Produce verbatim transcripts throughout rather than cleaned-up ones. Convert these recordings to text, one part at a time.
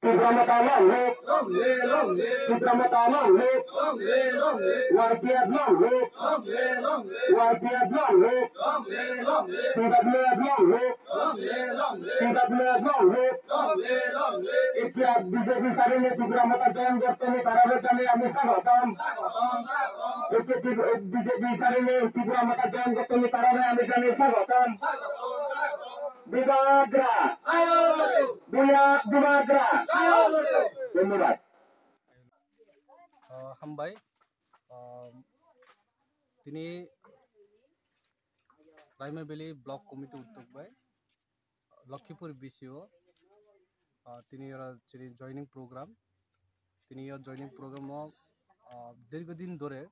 Tipra Motha long live! Tipra Motha long live! Y T F long live! Y T F long live! T W F long live! T W F long live! Itya B J P sarini Tipra Motha join gortoni tarare jani ami sagotam. Itya B J P sarini Tipra Motha join gortoni tarare ami jani sagotam. Bubagra! Buya Bubagra! Dhonnobad. Ah, hambai. Ah, tini Raima Valley Block Committee uddog bai Lakhipur B C O, ah, tini oro chini joining program. Tini o joining program o, ah, dirgho din dhore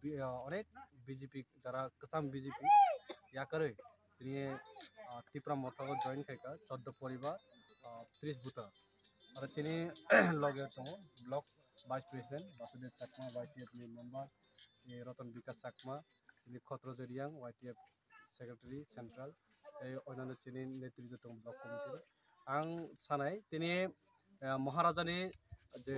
bi-, ah, onek B J P, jara kwcham B J P yakarwi tini, ah, Tipra Motha o join khaikha choddo poribar, ah, tris buta. Aro chini loge tongo block vice president Basudev Chakma, Y T F ni member, eh, Ratan Bikash Chakma, tini Khotroj Reang, Y T F secretary central, tei onano chini netritwo tongo block committee. Ang sanai tini, eh, Maharajani je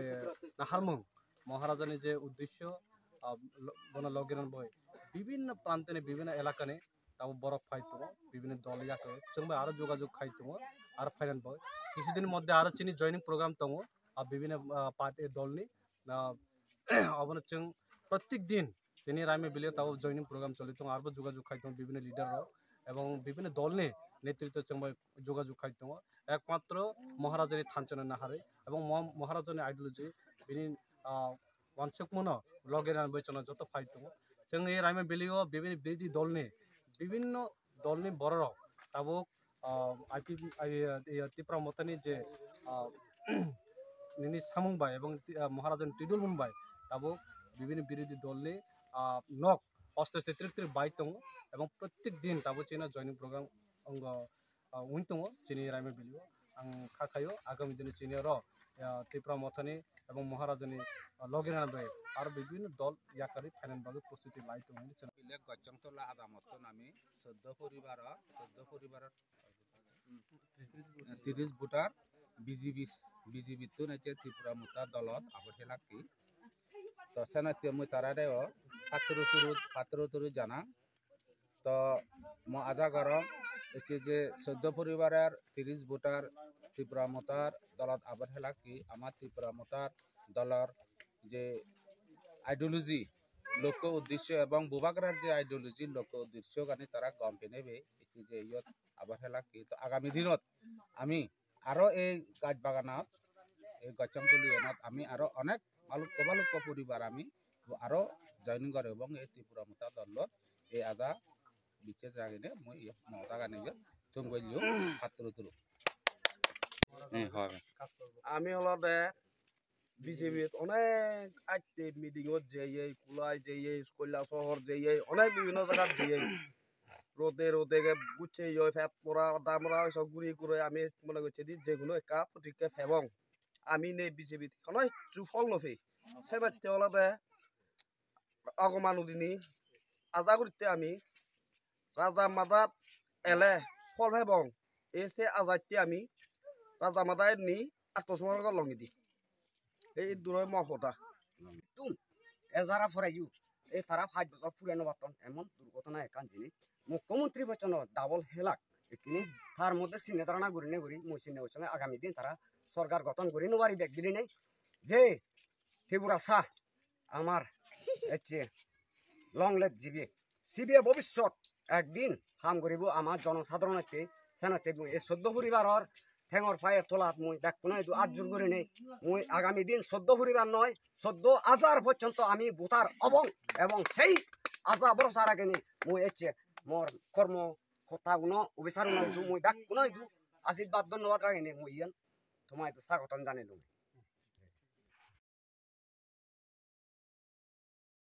naharmung, Maharajani je uddesyo, ah, lo-, bono logi rwnani bagwi bibinno prantoni, bibinno elakani tabuk borok phai tongo, bibinno dol yakarwi chwng bai aro jogajog khai tongo, aro phainani bagwi kisudini moddhe aro chini joining program tongo, ah, bibinno, ah, party dolni, ah, obono chwng protek din tini Raima Valley o tabuk joining program choli tongo, arbo jogajog khai tongo bibinno leader rok ebong bibinno dolni netritwo chwng bai jogajog khai tongo, ekmatro Maharajani thanchano naharwi ebong Mo-, Maharajani ideology bini, ah, wansukmano loge rwnani bagwi chwngno joto phai tongo. Chwng e Raima Valley o bibinno birodhi dolni, bibinno dolni bororok tabuk, ah, I P, I, ah, Tipra Mothani je, ah, nini samung bai ebong ti-, ah, Maharajani twi dolmung bai tabuk bibinno birodhi dolni, ah, nok aste aste trik trik bai tongo ebong protek din tabuk chini joining program ongo, ah, wng tongo chini Raima Valley o. Ang kha khaio agami dino chini oro, ah, Tipra Mothani ebong Maharajani, ah, loge rwnani bagwi aro bibinno dol yakarwi phainani bagwi prostuti lai tongo hinwi chwng. Bilek Gochongtola Adamosto nami soddo poribar o, soddo poribar o tris voter B J P, B J P tun eke Tipra Motha dolot abothelaki. To sena temui tarare o patro turu, patro turu jana. To mo aja gorong eke je soddo poribarer tris voter Tipra Mothar dolot abothelaki, ama Tipra Mothar dolor je ideology, lokko uddesyo ebong Bubagrar je ideology, lokko uddesyo gani tara gom phinai bai eke je iyot abothelaki. To agami dinot ami aro ei gaj baganot, ei Gochongtoli enot ami aro onek balukko balukko poribar ami aro joining gore ebong ei Tipra Motha dolot ei aja bichar jagine mui mo dagani yo tungbai liyo patro turu. Ami olode B J P onek atte meeting o jeyei, Kulai jeyei, Koilasohor jeyei, onek bibhinno jagat jeyei. Rode rode ke bucheyoi, phet pora, damra, oiso guri guroi ami mone gochchedi jekono ekka protikka phebong. Ami ne B J P hono hissu phol no phi. Sebatte olode Agomani dini aja guritte ami Raja Madat ele phol phebong. Ese ajatte ami Raja Madat ni atmosmorgo longidi. Ei duroi mo hoda. Tum, ezara forayu. E tara pach bojor purano baton emon durghotona ekkan jinis. Mukhyamantri bochono double helak. Ekini tar moddhe sinne tarana gurine guri, mui sinne bochonge agami din tara sorkar goton guri nw pari bek bilinei. Je Tripura sa amar ecche long live jibe. Sibe bobiswt ekdin ham guribo ama jonosadharon ette, senotte mui ei soddo poribaror thengor payer tolat mui bekkunoi idu atjur gurinei mui agami din soddo poribar noi, soddo hajar porjonto ami voter obong ebong sei aja borosa ragenei mui ecche mor kormo hotta guno obisar guno idu mui bekkunoi idu ashirbad dhonnobad ragenei mui iyan tomai idu sagotom janei lung.